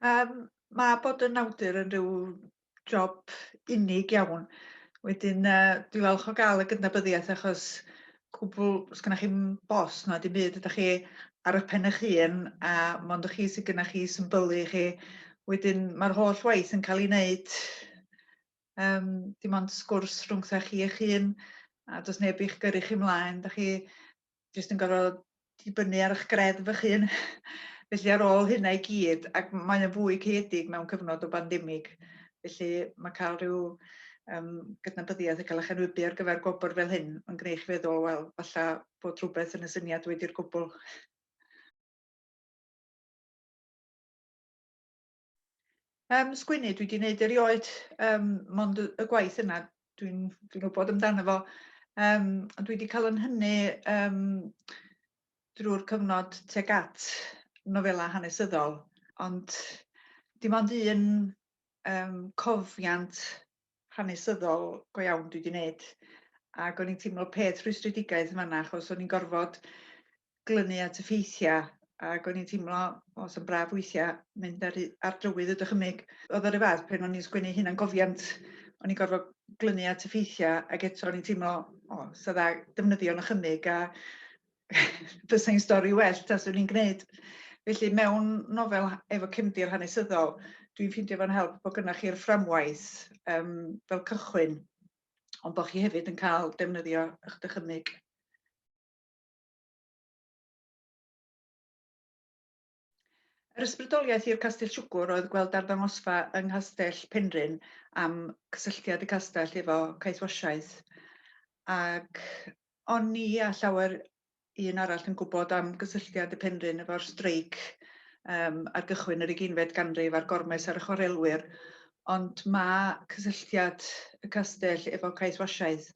Yym ma' bod yn awdur yn ryw job unig iawn. Wedyn yy dwi falch o gael y gydnabyddiaeth achos cwbl sgynnach chi'm boss na dim byd, ydach chi ar 'ych pen 'ych hun a mond y chi sy gynnach chi symbylu chi. Wedyn ma'r holl waith yn cael ei wneud yym dim ond sgwrs rhwngtha chi eich hun a does neb i'ch gyrru chi mlaen. Dach chi jyst yn gorfod dibynnu ar eich greddf eich hun. Felly ar ôl hynna i gyd, ac mae o'n fwy caeedig mewn cyfnod o bandemig, felly mae cael rhyw um, gydnabyddiaeth a cael eich enwebu ar gyfer gwobr fel hyn yn gwneud chi feddwl, wel, falle bod rhywbeth yn y syniad wedi'r gwbl. Yym sgwennu dwi 'di neud erioed yym mond y y gwaith yna dwi'n dwi'n wybod amdano fo. Yym ond dwi 'di cael 'yn nhynnu yym drwy'r cyfnod tuag at nofela hanesyddol, ond dim ond un yym cofiant hanesyddol go iawn dwi 'di neud ac o'n i'n teimlo peth rhwystredigaeth yn fan'na achos o'n i'n gorfod glynu at y ffeithiau ac o'n i'n teimlo, o, sa'n braf weithiau mynd ar, ar drywydd y dychymyg. Oedd yr un fath pan o'n i'n sgwennu hunangofiant, o'n i'n gorfod glynu at y ffeithiau ac eto o'n i'n teimlo, o, sa dda defnyddio nychymyg a fysai'n stori well taswn i'n gwneud. Felly mewn nofel efo cefndir hanesyddol, dwi'n ffeindio fo'n help bod gynnach chi'r fframwaith um, fel cychwyn, ond bod chi hefyd yn cael defnyddio eich dychymyg. Yr ysbrydoliaeth i'r Castell Siwgwr oedd gweld arddangosfa yng Nghastell Penrhyn am cysylltiad y castell efo caethwasiaeth. Ac o'n i a llawer un arall yn gwybod am gysylltiad y Penrhyn efo'r streic um, ar gychwyn yr ugeinfed ganrif a'r gormes ar y chwarelwyr, ond mae cysylltiad y castell efo caethwasiaeth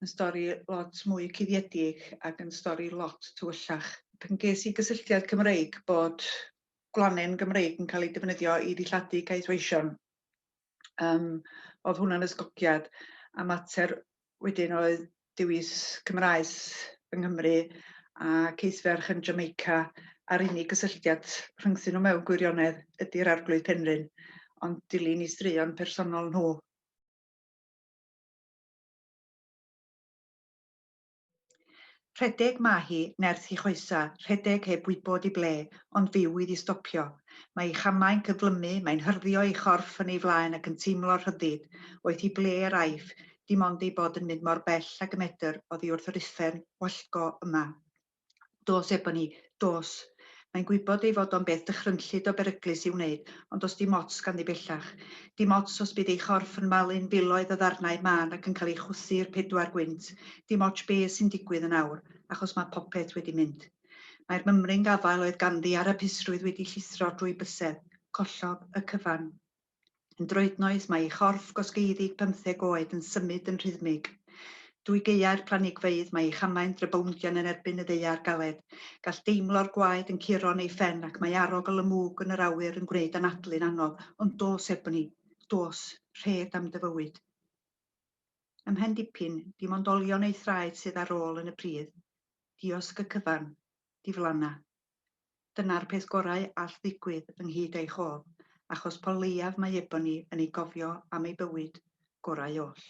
yn stori lot mwy cuddiedig ac yn stori lot tywyllach. Pan ges i gysylltiad Cymreig bod gwlanen Gymreig yn cael ei defnyddio i ddilladu caethweision, um, oedd hwnna'n ysgogiad. A mater wedyn oedd dewis Cymraes yng Nghymru a ceisferch yn Jamaica a'r unig gysylltiad rhyngthyn nhw mewn gwirionedd ydy'r Arglwydd Penrhyn, ond dilyn i straeon personol nhw. Rhedeg ma' hi, nerth 'i choesa, rhedeg heb wybod i ble, ond fyw iddi stopio. Mae ei chamau'n cyflymu, mae'n hyrddio ei chorff yn ei flaen ac yn teimlo rhyddid, waeth i ble yr aiff, dim ond ei bod yn mynd mor bell ag y medr oddi wrth yr uffern wallgo yma. Dos, Ebony, dos. Mae'n gwybod ei fod o'n beth dychrynllyd o beryglus i'w wneud, ond does dim ots ganddi bellach. Dim ots os bydd ei chorff yn malu'n filoedd o ddarnau mân ac yn cael ei chwythu i'r pedwar gwynt, dim ots be sy'n digwydd yn awr, achos mae popeth wedi mynd. Mae'r mymryn gafael oedd ganddi ar hapusrwydd wedi llithro drwy bysedd. Collodd y cyfan. Yn droednoeth, mae ei chorff gosgeiddig pymtheg oed yn symud yn rhythmig. Dwy gaeau'r planhigfeydd, mae ei chamau'n drybowndian yn erbyn y ddaear galed. Gall deimlo'r gwaed yn curo'n ei phen ac mae arogl y mwg yn yr awyr yn gwneud anadlu'n anodd, ond dos, Ebony, dos, rhed am dy fywyd. Ymhen dipyn, dim ond olion ei thraed sydd ar ôl yn y pridd. Diosg y cyfan. Diflanna. Dyna'r peth gorau all ddigwydd ynghyd â'i chof, achos po leiaf mae Ebony yn ei gofio am ei bywyd, gorau oll.